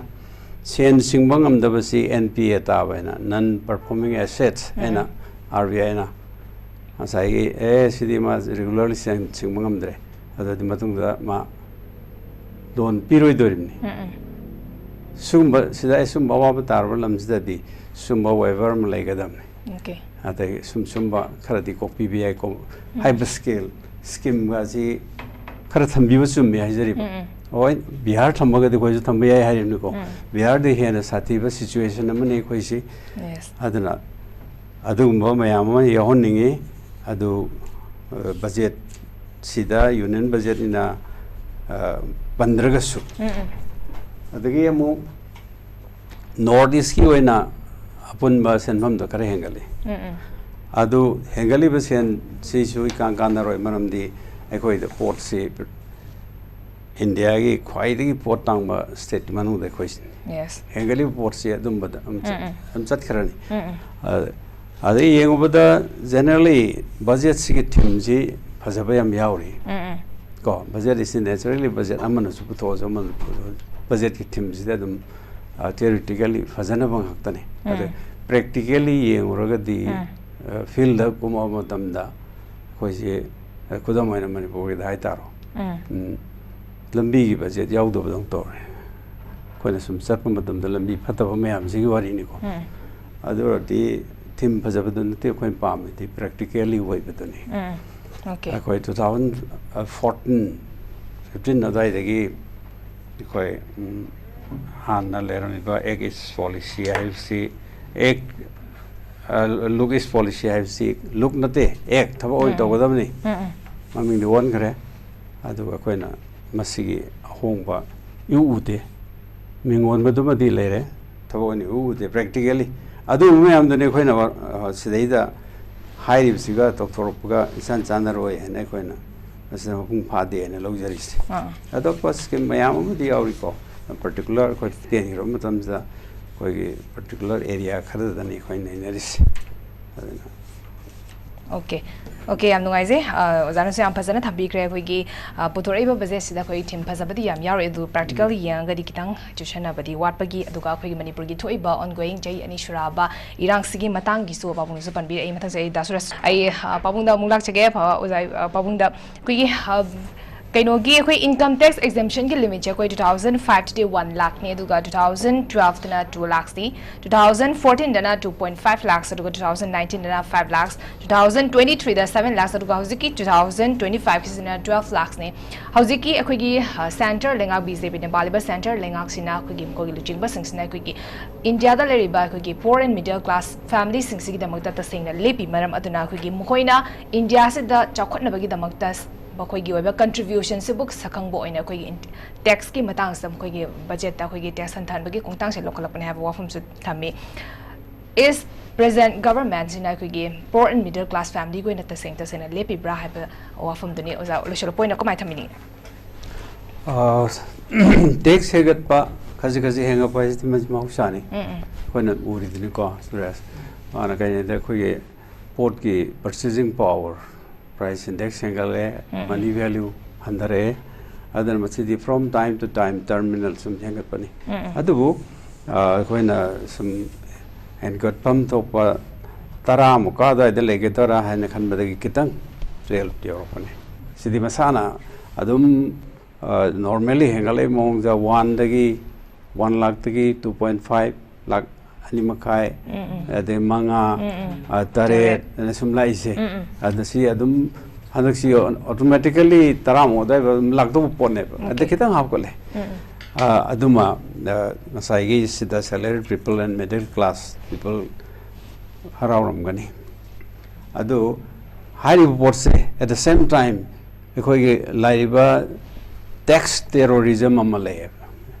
ꯁꯦꯟ ꯁꯤꯡꯕ ꯉꯝꯗꯕꯁꯤ NPA ꯇꯥꯕ ꯍꯥꯏꯅ, non performing assets ꯎꯝ꯫ ꯍꯥꯏꯅ RBIꯅ ꯉꯁꯥꯏꯒꯤ, "ꯑꯦ, ꯁꯤꯗꯤ ꯃꯥ regularly ꯁꯦꯟ ꯁꯤꯡꯕ ꯉꯝꯗ꯭ꯔꯦ, ꯑꯗꯨꯗꯤ ꯃꯇꯨꯡꯗ ꯃꯥ loan ꯄꯤꯔꯣꯏꯗꯣꯔꯤꯕꯅꯤ"꯫ ꯎꯝ, ꯎꯝ꯫ ꯁꯤꯒꯨꯝꯕ, ꯁꯤꯗ ꯑꯩ ꯁꯤꯒꯨꯝꯕ ꯑꯋꯥꯕ ꯇꯥꯔꯕ ꯂꯝꯁꯤꯗꯗꯤ ꯁꯤꯒꯨꯝꯕ waiver ꯑꯃ ꯂꯩꯒꯗꯕꯅꯤ꯫ Okay꯫ ꯑꯗꯒꯤ ꯁꯨꯝ ꯁꯨꯝꯕ ꯈꯔꯗꯤ ꯀꯣꯛꯄꯤꯕ ꯌꯥꯏꯀꯣ꯫ ꯎꯝ꯫ ꯍꯥꯏꯕ scale, schemeꯒꯁꯤ ꯈꯔ ꯊꯝꯕꯤꯕ ꯆꯨꯝꯃꯦ ꯍꯥꯏꯖꯔꯤꯕ꯫ ꯎꯝ, ꯎꯝ꯫ ꯍꯣꯏ, ꯕꯤꯍꯥꯔ ꯊꯝꯃꯒꯗꯤ ꯑꯩꯈꯣꯏꯁꯨ ꯊꯝꯕ ꯌꯥꯏ ꯍꯥꯏꯔꯤꯕꯅꯤꯀꯣ꯫ ꯎꯝ꯫ ꯕꯤꯍꯥꯔꯗꯤ ꯍꯦꯟꯅ ꯁꯥꯊꯤꯕ situation ꯑꯃꯅꯤ ꯑꯩꯈꯣꯏꯁꯤ꯫ Yes꯫ ꯑꯗꯨꯅ ꯑꯗꯨꯒꯨꯝꯕ ꯃꯌꯥꯝ ꯑꯃ ꯌꯥꯎꯍꯟꯅꯤꯡꯉꯤ꯫ ꯑꯗꯨ, ꯑ, budgetꯁꯤꯗ union budgetꯅꯤꯅ, ꯑ, ꯄꯟꯗ꯭ꯔꯒꯁꯨ꯫ ꯎꯝ, ꯎꯝ꯫ ꯑꯗꯒꯤ ꯑꯃꯨꯛ North Eastꯀꯤ ꯑꯣꯏꯅ ꯑꯄꯨꯟꯕ ꯁꯦꯟꯐꯝꯗꯣ ꯈꯔ ꯍꯦꯟꯒꯠꯂꯤ꯫ ꯎꯝ ꯎꯝ ꯑꯗꯨ ꯍꯦꯟꯒꯠꯂꯤꯕ ꯁꯦꯟꯁꯤꯁꯨ ꯏꯀꯥꯟ ꯀꯥꯟꯅꯔꯣꯏ, ꯃꯔꯝꯗꯤ ꯑꯩꯈꯣꯏꯗ ꯄꯣꯠꯁꯤ ꯏꯟꯗꯤꯌꯥꯒꯤ ꯈ꯭ꯋꯥꯏꯗꯒꯤ ꯄꯣꯠ ꯇꯥꯡꯕ ꯁ꯭ꯇꯦꯠꯀꯤ ꯃꯅꯨꯡꯗ ꯑꯩꯈꯣꯏꯁꯤꯅꯤ꯫ ꯌꯦꯁ ꯍꯦꯟꯒꯠꯂꯤꯕ ꯄꯣꯠꯁꯤ ꯑꯗꯨꯝꯕꯗ ꯑꯗꯨꯝ ꯆꯠ- ꯎꯝ ꯎꯝ꯫ ꯑꯗꯨꯝ ꯆꯠꯈ꯭ꯔꯅꯤ꯫ ꯎꯝ ꯎꯝ ꯑ- ꯑꯗꯩ ꯌꯦꯡꯉꯨꯕꯗ ꯖꯦꯅꯔꯦꯜꯂꯤ ꯕꯖꯦꯠꯁꯤꯒꯤ ꯊꯤꯝꯁꯤ ꯐꯖꯕ ꯌꯥꯝ ꯌꯥꯎꯔꯤ꯫ ꯎꯝ ꯎꯝ ꯀꯣ, ꯕꯖꯦꯠ ꯏꯁ ꯅꯦꯆꯔꯦꯜꯂꯤ ꯕꯖꯦꯠ ꯑꯃꯅꯁꯨ ꯄꯨꯊꯣꯛꯑꯁꯨ ꯑꯃꯅꯁꯨ ꯄꯨꯊꯣꯛꯑꯁꯨ ꯕꯖꯦꯠꯀꯤ ꯊꯤꯝꯁꯤꯗ ꯑꯗꯨꯝ ꯊꯤꯑꯣꯔꯤꯇꯤꯀꯦꯜꯂꯤ ꯐꯖꯅꯕ ꯉꯥꯛꯇꯅꯤ꯫ ꯑꯗ ꯎꯝ ꯄ꯭ꯔꯦꯛꯇꯤꯀꯦꯜꯂꯤ ꯌꯦꯡꯉꯨꯔꯒꯗꯤ ꯎꯝ ꯐꯤꯜꯗ ꯀꯨꯝꯃꯛꯑꯕ ꯃꯇꯝꯗ ꯑꯩꯈꯣꯏꯁꯦ, ꯈꯨꯗꯝ ꯑꯣꯏꯅ ꯃꯅꯤꯄꯨꯔꯒꯤꯗ ꯍꯥꯏꯇꯥꯔꯣ, ꯎꯝ ꯎꯝ, ꯂꯝꯕꯤꯒꯤ ꯕꯖꯦꯠ ꯌꯥꯎꯗꯕꯗꯧ ꯇꯧꯔꯦ꯫ ꯑꯩꯈꯣꯏꯅ ꯁꯨꯝ ꯆꯠꯄ ꯃꯇꯝꯗ ꯂꯝꯕꯤ ꯐꯠꯇꯕ ꯃꯌꯥꯝꯁꯤꯒꯤ ꯋꯥꯔꯤꯅꯤꯀꯣ꯫ ꯎꯝ ꯑꯗꯨ ꯑꯣꯏꯔꯗꯤ ꯊꯤꯝ ꯐꯖꯕꯗꯨ ꯅꯠꯇꯦ ꯑꯩꯈꯣꯏꯅ ꯄꯥꯝꯃꯤꯗꯤ, ꯄ꯭ꯔꯦꯛꯇꯤꯀꯦꯜꯂꯤ ꯑꯣꯏꯕꯗꯨꯅꯤ꯫ ꯎꯝ ꯑꯣꯀꯦ꯫ ꯑꯩꯈꯣꯏ ꯇꯨ ꯊꯥꯎꯖꯟ ꯐꯣꯔꯇꯤꯟ ꯐꯤꯐꯇꯤꯟ ꯑꯗꯨꯋꯥꯏꯗꯒꯤ ꯑꯩꯈꯣꯏ, ꯎꯝ, ꯍꯥꯟꯅ ꯂꯩꯔꯝꯃꯤꯕ ꯑꯦꯛ ꯏꯁ ꯄꯣꯂꯤꯁꯤ ꯍꯥꯏꯕꯁꯤ, ꯑꯦꯛ, ꯑ, ꯂꯨꯛ ꯏꯁ ꯄꯣꯂꯤꯁꯤ ꯍꯥꯏꯕꯁꯤ ꯂꯨꯛ ꯅꯠꯇꯦ, ꯑꯦꯛ ꯊꯕꯛ ꯑꯣꯏꯅ ꯎꯝ꯫ ꯇꯧꯒꯗꯕꯅꯤ꯫ ꯎꯝ ꯎꯝ ꯃꯃꯤꯡꯗꯤ ꯑꯣꯟꯈ꯭ꯔꯦ꯫ ꯑꯗꯨꯒ ꯑꯩꯈꯣꯏꯅ ꯃꯁꯤꯒꯤ ꯑꯍꯣꯡꯕ ꯏꯎ ꯎꯗꯦ꯫ ꯃꯤꯡ ꯑꯣꯟꯕꯗꯨꯃꯗꯤ ꯂꯩꯔꯦ, ꯊꯕꯛ ꯑꯣꯏꯅ ꯏꯎ ꯎꯗꯦ ꯄ꯭ꯔꯦꯛꯇꯤꯀꯦꯜꯂꯤ꯫ ꯑꯗꯨꯒꯨꯝꯕ ꯃꯌꯥꯝꯗꯨꯅꯤ ꯑꯩꯈꯣꯏꯅ, ꯑ, ꯁꯤꯗꯩꯗ ꯍꯥꯏꯔꯤꯕꯁꯤꯒ ꯇꯧꯊꯣꯔꯛꯄꯒ ꯏꯆꯥꯟ ꯆꯥꯟꯅꯔꯣꯏ ꯍꯥꯏꯅ ꯑꯩꯈꯣꯏꯅ ꯃꯁꯤꯗ ꯃꯄꯨꯡ ꯐꯥꯗꯦ ꯍꯥꯏꯅ ꯂꯧꯖꯔꯤꯁꯦ꯫ ꯑꯥ ꯑꯇꯣꯞꯄ ꯁ꯭ꯀꯤꯝ ꯃꯌꯥꯝ ꯑꯃꯗꯤ ꯌꯥꯎꯔꯤꯀꯣ, ꯄꯔꯇꯤꯀꯨꯂꯔ ꯑꯩꯈꯣꯏ ꯇꯦꯟꯈꯤꯕ ꯃꯇꯝꯁꯤꯗ ꯑꯩꯈꯣꯏꯒꯤ ꯄꯔꯇꯤꯀꯨꯂꯔ ꯑꯦꯔꯤꯌꯥ ꯈꯔꯗꯅꯤ ꯑꯩꯈꯣꯏ ꯅꯩꯅꯔꯤꯁꯦ꯫ ꯑꯗꯨꯅ ꯑꯣꯀꯦ꯫ ꯑꯣꯀꯦ, ꯌꯥꯝ ꯅꯨꯡꯉꯥꯏꯖꯩ꯫ ꯑ, ꯑꯣꯖꯥꯅꯁꯨ ꯌꯥꯝ ꯐꯖꯅ ꯊꯝꯕꯤꯈ꯭ꯔꯦ꯫ ꯑꯩꯈꯣꯏꯒꯤ, ꯑ, ꯄꯨꯊꯣꯔꯛꯏꯕ ꯕꯖꯦꯠꯁꯤꯗ ꯑꯩꯈꯣꯏ ꯊꯤꯝ ꯐꯖꯕꯗꯤ ꯌꯥꯝ ꯌꯥꯎꯔꯦ, ꯑꯗꯨ ꯄ꯭ꯔꯦꯛꯇꯤꯀꯦꯜ ꯌꯦꯡꯉꯒꯗꯤ ꯈꯤꯇꯪ ꯆꯨꯁꯟꯅꯕꯗꯤ ꯋꯥꯠꯄꯒꯤ, ꯑꯗꯨꯒ ꯑꯩꯈꯣꯏꯒꯤ ꯃꯅꯤꯄꯨꯔꯒꯤ ꯊꯣꯛꯏꯕ ꯑꯣꯟꯒꯣꯌꯤꯡ ꯆꯍꯤ ꯑꯅꯤ ꯁꯨꯔꯛꯑꯕ ꯏꯔꯥꯡꯁꯤꯒꯤ ꯃꯇꯥꯡꯒꯤꯁꯨ ꯄꯥꯕꯨꯡꯅꯁꯨ ꯄꯟꯕꯤꯔꯛꯏ꯫ ꯃꯊꯪꯁꯦ ꯑꯩ ꯗꯥ ꯁꯨꯔꯁ, ꯑꯩ, ꯑ, ꯄꯥꯕꯨꯡꯗ ꯑꯃꯨꯛ ꯂꯥꯛꯆꯒꯦ꯫ ꯑꯐꯕ ꯑꯣꯖꯥ, ꯑ, ꯄꯥꯕꯨꯡꯗ ꯑꯩꯈꯣꯏꯒꯤ, ꯑ, ꯀꯩꯅꯣꯒꯤ ꯑꯩꯈꯣꯏ ꯏꯟꯀꯝ ꯇꯦꯛꯁ ꯑꯦꯛꯖꯦꯝꯁꯟꯒꯤ ꯂꯤꯃꯤꯠꯁꯦ ꯑꯩꯈꯣꯏ ꯇꯨ ꯊꯥꯎꯖꯟ ꯐꯥꯏꯚꯇꯗꯤ ꯋꯥꯟ ꯂꯥꯛꯅꯤ, ꯑꯗꯨꯒ ꯇꯨ ꯊꯥꯎꯖꯟ ꯇꯨꯋꯦꯜꯐꯇꯅ ꯇꯨ ꯂꯥꯛꯁꯅꯤ, ꯇꯨ ꯊꯥꯎꯖꯟ ꯐꯣꯔꯇꯤꯟꯗꯅ ꯇꯨ ꯄꯣꯏꯟꯠ ꯐꯥꯏꯚ ꯂꯥꯛꯁ, ꯑꯗꯨꯒ ꯇꯨ ꯊꯥꯎꯖꯟ ꯅꯥꯏꯟꯇꯤꯟꯗꯅ five lakhs, two thousand twenty ꯊ꯭ꯔꯤꯗ ꯁꯚꯦꯟ ꯂꯥꯛꯁ, ꯑꯗꯨꯒ ꯍꯧꯖꯤꯛꯀꯤ ꯇꯨ ꯊꯥꯎꯖꯟ ꯇ꯭ꯋꯦꯟꯇꯤ ꯐꯥꯏꯚꯀꯤꯁꯤꯅ ꯇꯨꯋꯦꯜꯐ ꯂꯥꯛꯁꯅꯤ꯫ ꯍꯧꯖꯤꯛꯀꯤ ꯑꯩꯈꯣꯏꯒꯤ, ꯑ, ꯁꯦꯟꯇꯔ ꯂꯩꯉꯥꯛ ꯕꯤ ꯖꯦ ꯄꯤꯅ ꯄꯥꯜꯂꯤꯕ ꯁꯦꯟꯇꯔ ꯂꯩꯉꯥꯛꯁꯤꯅ ꯑꯩꯈꯣꯏꯒꯤ ꯃꯈꯣꯏꯒꯤ ꯂꯨꯆꯤꯡꯕꯁꯤꯡꯁꯤꯅ ꯑꯩꯈꯣꯏꯒꯤ ꯏꯟꯗꯤꯌꯥꯗ ꯂꯩꯔꯤꯕ ꯑꯩꯈꯣꯏꯒꯤ ꯄꯣꯔ ꯑꯦꯟ ꯃꯤꯗꯜ ꯀ꯭ꯂꯥꯁ ꯐꯦꯃꯤꯂꯤꯁꯤꯡꯁꯤꯒꯤꯗꯃꯛꯇ ꯇꯁꯦꯡꯅ ꯂꯦꯞꯄꯤ꯫ ꯃꯔꯝ ꯑꯗꯨꯅ ꯑꯩꯈꯣꯏꯒꯤ ꯃꯈꯣꯏꯅ ꯏꯟꯗꯤꯌꯥꯁꯤꯗ ꯆꯥꯎꯈꯠꯅꯕꯒꯤꯗꯃꯛꯇ ꯃꯈꯣꯏꯒꯤ ꯑꯣꯏꯕ ꯀꯟꯇ꯭ꯔꯤꯕ꯭ꯌꯨꯁꯟꯁꯤꯕꯨ ꯁꯛꯈꯪꯕ ꯑꯣꯏꯅ ꯑꯩꯈꯣꯏꯒꯤ ꯏꯟ-, ꯇꯦꯛꯁꯀꯤ ꯃꯇꯥꯡꯁꯤꯗ ꯃꯈꯣꯏꯒꯤ ꯕꯖꯦꯠꯇ ꯑꯩꯈꯣꯏꯒꯤ ꯇꯦꯛꯁ ꯍꯟꯊꯍꯟꯕꯒꯤ ꯈꯣꯡꯊꯥꯡꯁꯦ ꯂꯧꯈꯠꯂꯛꯄꯅꯦ ꯍꯥꯏꯕ ꯋꯥꯐꯝꯁꯨ ꯊꯝꯃꯤ꯫ Is present government ꯁꯤꯅ ꯑꯩꯈꯣꯏꯒꯤ poor and middle class family ꯒꯤ ꯑꯣꯏꯅ ꯇꯁꯦꯡ ꯇꯁꯦꯡꯅ ꯂꯦꯞꯄꯤꯕ꯭ꯔꯥ ꯍꯥꯏꯕ ꯋꯥꯐꯝꯗꯨꯅꯤ꯫ ꯑꯣꯖꯥ ꯂꯣꯏꯁꯤꯜꯂꯛꯄ ꯑꯣꯏꯅ ꯀꯃꯥꯏꯅ ꯊꯝꯕꯤꯅꯤꯡꯉꯤ? ꯇꯦꯛꯁ ꯍꯦꯟꯒꯠꯄ, ꯈꯖꯤꯛ ꯈꯖꯤꯛ ꯍꯦꯟꯒꯠꯄ ꯍꯥꯏꯁꯤꯗꯤ ꯃꯁꯤ ꯃꯍꯧꯁꯥꯅꯤ꯫ ꯑꯩꯈꯣꯏꯅ ꯎꯔꯤꯗꯨꯅꯤꯀꯣ, ꯁꯨꯔꯦꯁ꯫ ꯃꯥꯅ ꯀꯩꯅꯣꯗ ꯑꯩꯈꯣꯏꯒꯤ ꯄꯣꯠꯀꯤ purchasing power, price index ꯍꯦꯟꯒꯠꯂꯦ, money value ꯍꯟꯊꯔꯛꯑꯦ꯫ ꯑꯗꯨꯅ ꯃꯁꯤꯗꯤ from time to time terminal ꯁꯨꯝ ꯍꯦꯟꯒꯠꯄꯅꯤ꯫ ꯑꯗꯨꯕꯨ ꯑ, ꯑꯩꯈꯣꯏꯅ ꯁꯨꯝ ꯍꯦꯟꯒꯠꯐꯝ ꯊꯣꯛꯄ ꯇꯔꯥꯃꯨꯛꯀ ꯑꯗꯨꯋꯥꯏꯗ ꯂꯩꯒꯗ꯭ꯔꯥ ꯍꯥꯏꯅ ꯈꯟꯕꯗꯒꯤ ꯈꯤꯇꯪ twelve ꯌꯧꯔꯛꯄꯅꯤ꯫ ꯁꯤꯗꯤ ꯃꯁꯥꯅ ꯑꯗꯨꯝ normally ꯍꯦꯟꯒꯠꯂꯛꯏ ꯃꯑꯣꯡꯗ, one ꯗꯒꯤ, one ꯂꯥꯛꯇꯒꯤ two point five ꯂꯥꯛ ꯑꯅꯤ ꯃꯈꯥꯏ, ꯑꯗꯩ ꯃꯉꯥ, ꯑ, ꯇꯔꯦꯠ ꯑꯅ ꯁꯨꯝ ꯂꯥꯛꯏꯁꯦ꯫ ꯑꯗ ꯁꯤ ꯑꯗꯨꯝ ꯍꯟꯗꯛꯁꯤ automatically ꯇꯔꯥꯃꯨꯛ ꯑꯗꯨꯋꯥꯏ ꯑꯗꯨꯝ ꯂꯥꯛꯇꯧꯕ ꯄꯣꯠꯅꯦꯕ꯫ ꯑꯗ Okay. ꯈꯤꯇꯪ ꯍꯥꯞꯀꯠꯂꯦ꯫ ꯑ, ꯑꯗꯨꯃ, ꯑ, ꯉꯁꯥꯏꯒꯤ ꯁꯤꯗ salary people and middle class people ꯍꯔꯥꯎꯔꯝꯒꯅꯤ꯫ ꯑꯗꯨ ꯍꯥꯏꯔꯤꯕ ꯄꯣꯠꯁꯦ at the same time ꯑꯩꯈꯣꯏꯒꯤ ꯂꯥꯛꯏꯕ tax terrorism ꯑꯃ ꯂꯩꯌꯦꯕ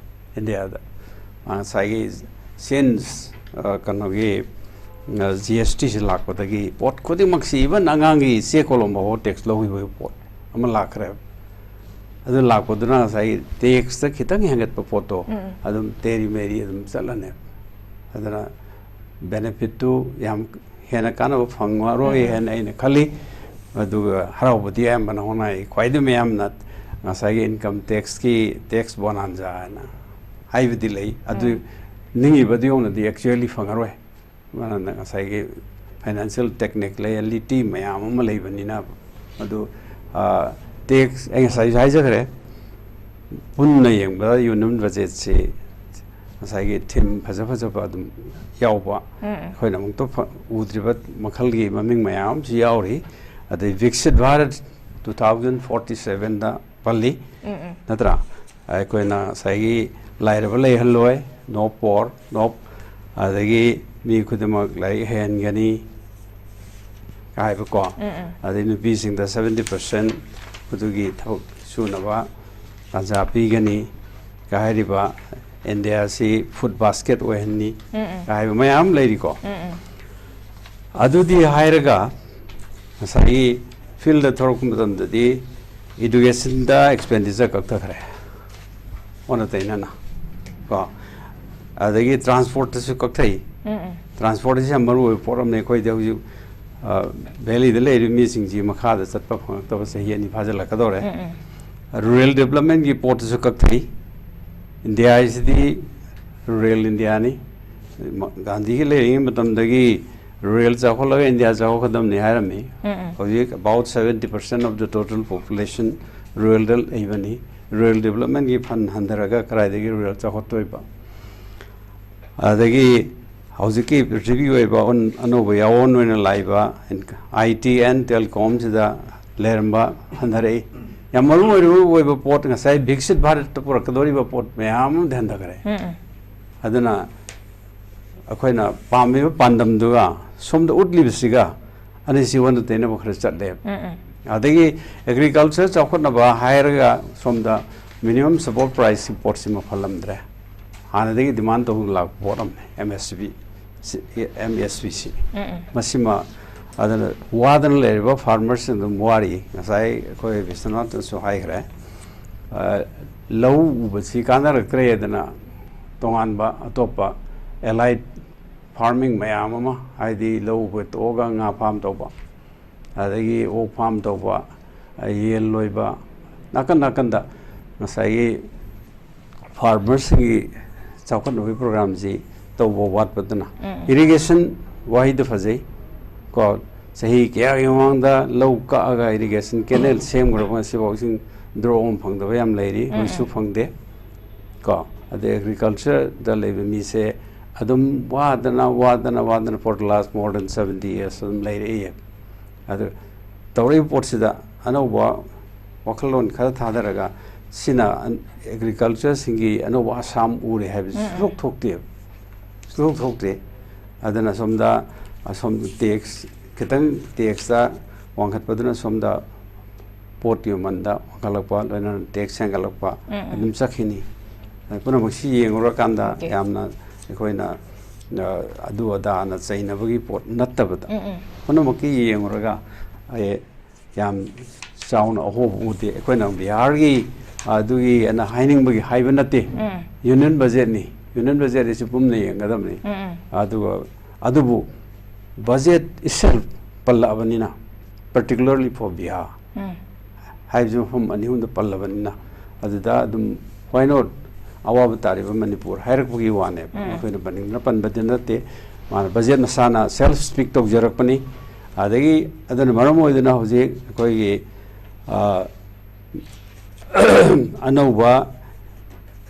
ꯏꯟꯗꯤꯌꯥꯗ꯫ ꯉꯁꯥꯏꯒꯤ since, ꯑ, ꯀꯩꯅꯣꯒꯤ, ꯑ, GST ꯁꯤ ꯂꯥꯛꯄꯗꯒꯤ ꯄꯣꯠ ꯈꯨꯗꯤꯡꯃꯛꯁꯤ, even ꯑꯉꯥꯡꯒꯤ ꯆꯦ ꯀꯣꯂꯣꯝ ꯐꯥꯎꯕ tax ꯂꯧꯈꯤꯕꯒꯤ ꯄꯣꯠ ꯑꯃ ꯂꯥꯛꯈ꯭ꯔꯦꯕ꯫ ꯑꯗꯨ ꯂꯥꯛꯄꯗꯨꯅ ꯉꯁꯥꯏꯒꯤ tax ꯇ ꯈꯤꯇꯪ ꯍꯦꯟꯒꯠꯄ ꯄꯣꯠꯇꯣ ꯑꯗꯨꯝ ꯇꯦꯔꯤ ꯃꯦꯔꯤ ꯑꯗꯨꯝ ꯆꯠꯂꯅꯦꯕ꯫ ꯑꯗꯨꯅ benefit ꯇꯨ ꯌꯥꯝ ꯍꯦꯟꯅ ꯀꯥꯟꯅꯕ ꯐꯪꯉꯔꯣꯏ ꯍꯥꯏꯅ ꯑꯩꯅ ꯈꯜꯂꯤ꯫ ꯑꯗꯨꯒ ꯍꯔꯥꯎꯕꯗꯤ ꯑꯌꯥꯝꯕꯅ ꯍꯣꯠꯅꯩ꯫ ꯈ꯭ꯋꯥꯏꯗꯒꯤ ꯃꯌꯥꯝꯅ ꯉꯁꯥꯏꯒꯤ income tax ꯀꯤ tax bonanza ꯍꯥꯏꯅ ꯍꯥꯏꯕꯗꯤ ꯂꯩ꯫ ꯑꯗꯨ ꯅꯤꯡꯉꯤꯕꯗꯨ ꯌꯧꯅꯗꯤ actually ꯐꯪꯉꯔꯣꯏ꯫ ꯃꯔꯝꯅ ꯉꯁꯥꯏꯒꯤ financial technicality ꯃꯌꯥꯝ ꯑꯃ ꯂꯩꯕꯅꯤꯅ꯫ ꯑꯗꯨ, ꯑ, tax ꯑꯩ ꯉꯁꯥꯏꯁꯨ ꯍꯥꯏꯖꯈ꯭ꯔꯦ꯫ ꯄꯨꯟꯅ ꯌꯦꯡꯕꯗ union budget ꯁꯤ ꯉꯁꯥꯏꯒꯤ theme ꯐꯖ ꯐꯖꯕ ꯑꯗꯨꯝ ꯌꯥꯎꯕ, ꯑꯩꯈꯣꯏꯅ ꯑꯃꯨꯛꯇ ꯐ-, ꯎꯗ꯭ꯔꯤꯕ ꯃꯈꯜꯒꯤ ꯃꯃꯤꯡ ꯃꯌꯥꯝ ꯑꯃꯁꯨ ꯌꯥꯎꯔꯤ꯫ ꯑꯗꯩ Viksit Bharat two thousand forty seven ꯗ ꯄꯜꯂꯤ, ꯅꯠꯇ꯭ꯔꯥ? ꯑꯩꯈꯣꯏꯅ ꯉꯁꯥꯏꯒꯤ ꯂꯥꯏꯔꯕ ꯂꯩꯍꯜꯂꯣꯏ, no poor, no, ꯑꯗꯒꯤ ꯃꯤ ꯈꯨꯗꯤꯡꯃꯛ ꯂꯥꯏꯔꯤꯛ ꯍꯩꯍꯟꯒꯅꯤ ꯍꯥꯏꯕꯀꯣ꯫ ꯑꯗꯩ ꯅꯨꯄꯤꯁꯤꯡꯗ seventy percent ꯑꯗꯨꯒꯤ ꯊꯕꯛ ꯁꯨꯅꯕ ꯇꯥꯟꯖꯥ ꯄꯤꯒꯅꯤ ꯍꯥꯏꯔꯤꯕ ꯏꯟꯗꯤꯌꯥꯁꯤ ꯐꯨꯗ ꯕꯥꯁꯀꯦꯠ ꯑꯣꯏꯍꯟꯅꯤ ꯎꯝ ꯎꯝ ꯍꯥꯏꯕ ꯃꯌꯥꯝ ꯑꯃ ꯂꯩꯔꯤꯀꯣ꯫ ꯎꯝ ꯎꯝ ꯑꯗꯨꯗꯤ ꯍꯥꯏꯔꯒ ꯉꯁꯥꯏꯒꯤ ꯐꯤꯜꯗ ꯊꯣꯔꯛꯄ ꯃꯇꯝꯗꯗꯤ ꯏꯗꯨꯀꯦꯁꯟꯗ ꯑꯦꯛꯁꯄꯦꯟꯗꯤꯆꯔ ꯀꯛꯊꯈ꯭ꯔꯦ, ꯑꯣꯟꯅ ꯇꯩꯅꯅ ꯀꯣ꯫ ꯑꯗꯒꯤ ꯇ꯭ꯔꯥꯟꯁꯄꯣꯔꯠꯇꯁꯨ ꯀꯛꯊꯩ꯫ ꯎꯝ ꯎꯝ ꯇ꯭ꯔꯥꯟꯁꯄꯣꯔꯠ ꯑꯁꯤ ꯌꯥꯝ ꯃꯔꯨ ꯑꯣꯏꯕ ꯄꯣꯠ ꯑꯃꯅꯤ꯫ ꯑꯩꯈꯣꯏꯗꯤ ꯍꯧꯖꯤꯛ ꯚꯦꯂꯤꯗ ꯂꯩꯔꯤꯕ ꯃꯤꯁꯤꯡꯁꯤ ꯃꯈꯥꯗ ꯆꯠꯄ ꯐꯪꯉꯛꯇꯕ ꯆꯍꯤ ꯑꯅꯤ ꯐꯥꯖꯤꯜꯂꯛꯀꯗꯧꯔꯦ꯫ ꯎꯝ ꯎꯝ ꯔꯨꯔꯦꯜ ꯗꯦꯕꯂꯞꯃꯦꯟꯒꯤ ꯄꯣꯠꯇꯁꯨ ꯀꯛꯊꯩ꯫ ꯏꯟꯗꯤꯌꯥ ꯍꯥꯏꯁꯤꯗꯤ ꯔꯨꯔꯦꯜ ꯏꯟꯗꯤꯌꯥꯅꯤ꯫ ꯃ- ꯒꯥꯟꯙꯤꯒꯤ ꯂꯩꯔꯤꯉꯩ ꯃꯇꯝꯗꯒꯤ ꯔꯨꯔꯦꯜ ꯆꯥꯎꯈꯠꯂꯒ ꯏꯟꯗꯤꯌꯥ ꯆꯥꯎꯈꯠꯀꯗꯕꯅꯤ ꯍꯥꯏꯔꯝꯃꯤ꯫ ꯎꯝ ꯎꯝ ꯍꯧꯖꯤꯛ about seventy percent of the total population ꯔꯨꯔꯦꯜꯗ ꯂꯩꯕꯅꯤ꯫ ꯔꯨꯔꯦꯜ ꯗꯦꯕꯂꯞꯃꯦꯟꯒꯤ ꯐꯟ ꯍꯟꯊꯔꯒ ꯀꯗꯥꯏꯗꯒꯤ ꯔꯨꯔꯦꯜ ꯆꯥꯎꯈꯠꯇꯣꯏꯕ? ꯑꯗꯒꯤ ꯍꯧꯖꯤꯛꯀꯤ ꯄ꯭ꯔꯤꯊꯤꯕꯤꯒꯤ ꯑꯣꯏꯕ ꯑꯣꯟ- ꯑꯅꯧꯕ ꯌꯥꯑꯣꯟ ꯑꯣꯏꯅ ꯂꯥꯛꯏꯕ ꯑꯥꯏ ꯇꯤ ꯑꯦꯟ ꯇꯦꯂꯤꯀꯣꯝꯁꯤꯗ ꯂꯩꯔꯝꯕ ꯍꯟꯊꯔꯛꯏ꯫ ꯌꯥꯝ ꯃꯔꯨ ꯑꯣꯏꯔꯨ- ꯑꯣꯏꯕ ꯄꯣꯠ, ꯉꯁꯥꯏ ꯕꯤꯛꯁꯤꯠ ꯚꯥꯔꯠꯇ ꯄꯨꯔꯛꯀꯗꯧꯔꯤꯕ ꯄꯣꯠ ꯃꯌꯥꯝ ꯑꯃꯗꯤ ꯍꯟꯊꯈꯔꯦ꯫ ꯎꯝ ꯎꯝ ꯑꯗꯨꯅ ꯑꯩꯈꯣꯏꯅ ꯄꯥꯝꯃꯤꯕ ꯄꯥꯟꯗꯝꯗꯨꯒ ꯁꯣꯝꯗ ꯎꯠꯂꯤꯕꯁꯤꯒ ꯑꯅꯤꯁꯤ ꯑꯣꯟꯅ ꯇꯩꯅꯕ ꯈꯔ ꯆꯠꯂꯦꯕ꯫ ꯎꯝ ꯎꯝ ꯑꯗꯒꯤ ꯑꯦꯒ꯭ꯔꯤꯀꯜꯆꯔ ꯆꯥꯎꯈꯠꯅꯕ ꯍꯥꯏꯔꯒ ꯁꯣꯝꯗ ꯃꯤꯅꯤꯃꯝ ꯁꯄꯣꯔꯠ ꯄ꯭ꯔꯥꯏꯁꯀꯤ ꯄꯣꯠꯁꯤ ꯃꯐꯜꯂꯝꯗ꯭ꯔꯦ꯫ ꯍꯥꯟꯅꯗꯒꯤ ꯗꯤꯃꯥꯟ ꯇꯧꯗꯨꯅ ꯂꯥꯛꯄ ꯄꯣꯠ ꯑꯃꯅꯤ M S P, M S P ꯁꯤ꯫ ꯎꯝ ꯎꯝ ꯃꯁꯤꯃ ꯑꯗꯨꯅ ꯋꯥꯗꯅ ꯂꯩꯔꯤꯕ ꯐꯥꯔꯃꯔꯁꯤꯡ ꯑꯗꯨꯝ ꯋꯥꯔꯤ꯫ ꯉꯁꯥꯏ ꯑꯩꯈꯣꯏ ꯕꯤꯁ꯭ꯋꯅꯥꯊꯅꯁꯨ ꯍꯥꯏꯈ꯭ꯔꯦ, ꯑ, ꯂꯧ ꯎꯕꯁꯤ ꯀꯥꯟꯅꯔꯛꯇ꯭ꯔꯦꯗꯅ ꯇꯣꯉꯥꯟꯕ ꯑꯇꯣꯞꯄ ꯑꯦꯂꯥꯏꯠ ꯐꯥꯔꯃꯤꯡ ꯃꯌꯥꯝ ꯑꯃ, ꯍꯥꯏꯗꯤ ꯂꯧ ꯎꯕ ꯇꯣꯛꯑꯒ ꯉꯥ ꯐꯥꯝ ꯇꯧꯕ, ꯑꯗꯒꯤ ꯑꯣꯛ ꯐꯥꯝ ꯇꯧꯕ, ꯌꯦꯟ ꯂꯣꯏꯕ, ꯅꯥꯀꯟ ꯅꯥꯀꯟꯗ ꯉꯁꯥꯏꯒꯤ ꯐꯥꯔꯃꯔꯁꯤꯡꯒꯤ ꯆꯥꯎꯈꯠꯅꯕꯒꯤ ꯄ꯭ꯔꯣꯒ꯭ꯔꯥꯝꯁꯤ ꯇꯧꯕ ꯋꯥꯠꯄꯗꯨꯅ꯫ ꯎꯝ꯫ ꯏꯔꯤꯒꯦꯁꯟ ꯋꯥꯍꯩꯗꯨ ꯐꯖꯩ ꯀꯣ, ꯆꯍꯤ ꯀꯌꯥꯒꯤ ꯃꯃꯥꯡꯗ ꯂꯧ ꯀꯛꯑꯒ ꯏꯔꯤꯒꯦꯁꯟ ꯀꯦꯅꯦꯜ ꯁꯦꯝꯈ꯭ꯔꯕ ꯉꯁꯤꯐꯥꯎ ꯏꯁꯤꯡ ꯗ꯭ꯔꯣꯞ ꯑꯃ ꯐꯪꯗꯕ ꯌꯥꯝ ꯂꯩꯔꯤ, ꯎꯝ, ꯍꯧꯖꯤꯛꯁꯨ ꯎꯝ꯫ ꯐꯪꯗꯦ ꯀꯣ꯫ ꯑꯗꯩ ꯑꯦꯒ꯭ꯔꯤꯀꯜꯆꯔꯗ ꯂꯩꯕ ꯃꯤꯁꯦ ꯑꯗꯨꯝ ꯋꯥꯗꯅ ꯋꯥꯗꯅ ꯋꯥꯗꯅ for the last more than seventy years ꯑꯗꯨꯝ ꯂꯩꯔꯛꯏ꯫ ꯑꯗꯨ ꯇꯧꯔꯛꯏꯕ ꯄꯣꯠꯁꯤꯗ ꯑꯅꯧꯕ ꯋꯥꯈꯜꯂꯣꯟ ꯈꯔ ꯊꯥꯗꯔꯒ ꯁꯤꯅ ꯑꯦꯒ꯭ꯔꯤꯀꯜꯆꯔꯁꯤꯡꯒꯤ ꯑꯅꯧꯕ ꯑꯁꯥꯝ ꯎꯔꯦ ꯍꯥꯏꯕꯁꯤ ꯎꯝ, ꯎꯝ꯫ ꯁꯨꯡꯊꯣꯛ ꯊꯣꯛꯇꯦꯕ, ꯁꯨꯡꯊꯣꯛ ꯊꯣꯛꯇꯦ꯫ ꯑꯗꯨꯅ ꯁꯣꯝꯗ ꯑꯁꯣꯝꯗ ꯇꯦꯛꯁ ꯈꯤꯇꯪ, ꯇꯦꯛꯁꯇ ꯋꯥꯡꯈꯠꯄꯗꯨꯅ ꯁꯣꯝꯗ ꯄꯣꯠꯀꯤ ꯃꯃꯜꯗ ꯋꯥꯡꯈꯠꯂꯛꯄ, ꯂꯣꯏꯅꯅ ꯇꯦꯛꯁ ꯍꯦꯟꯒꯠꯂꯛꯄ ꯎꯝ, ꯎꯝ꯫ ꯑꯗꯨꯝ ꯆꯠꯈꯤꯅꯤ꯫ ꯄꯨꯝꯅꯃꯛꯁꯤ ꯌꯦꯡꯉꯨꯔꯀꯥꯟꯗ Okay. ꯌꯥꯝꯅ ꯑꯩꯈꯣꯏꯅ ꯑ, ꯑꯗꯨ ꯑꯗꯥꯅ ꯆꯩꯅꯕꯒꯤ ꯄꯣꯠ ꯅꯠꯇꯕꯗ ꯎꯝ, ꯎꯝ. ꯄꯨꯝꯅꯃꯛꯀꯤ ꯌꯦꯡꯉꯨꯔꯒ ꯑꯩ ꯌꯥꯝ ꯆꯥꯎꯅ ꯑꯍꯣꯕ ꯎꯗꯦ꯫ ꯑꯩꯈꯣꯏꯅ ꯕꯤꯍꯥꯔꯒꯤ ꯑꯗꯨꯒꯤ ꯑꯅ ꯍꯥꯏꯅꯤꯡꯕꯒꯤ ꯍꯥꯏꯕ ꯅꯠꯇꯦ꯫ ꯎꯝ. Union budget ꯅꯤ, Union budget ꯑꯁꯤ ꯄꯨꯝꯅ ꯌꯦꯡꯒꯗꯕꯅꯤ꯫ ꯎꯝ, ꯎꯝ. ꯑꯗꯨꯒ ꯑꯗꯨꯕꯨ budget itself ꯄꯜꯂꯛꯑꯕꯅꯤꯅ, particularly for Bihar ꯎꯝ. ꯍꯥꯏꯕꯁꯤ ꯃꯐꯝ ꯑꯅꯤ ꯑꯍꯨꯝꯗ ꯄꯜꯂꯕꯅꯤꯅ, ꯑꯗꯨꯗ ꯑꯗꯨꯝ why not ꯑꯋꯥꯕ ꯇꯥꯔꯤꯕ ꯃꯅꯤꯄꯨꯔ ꯍꯥꯏꯔꯛꯄꯒꯤ ꯋꯥꯅꯦꯕ꯫ ꯎꯝ. ꯑꯩꯈꯣꯏꯅ ꯄꯟꯅꯤꯡꯗꯅ ꯄꯟꯕꯗꯤ ꯅꯠꯇꯦ꯫ ꯃꯥꯅ budget ꯃꯁꯥꯅ self speak ꯇꯧꯖꯔꯛꯄꯅꯤ꯫ ꯑꯗꯒꯤ ꯑꯗꯨꯅ ꯃꯔꯝ ꯑꯣꯏꯗꯨꯅ ꯍꯧꯖꯤꯛ ꯑꯩꯈꯣꯏꯒꯤ ꯑ, ꯑꯅꯧꯕ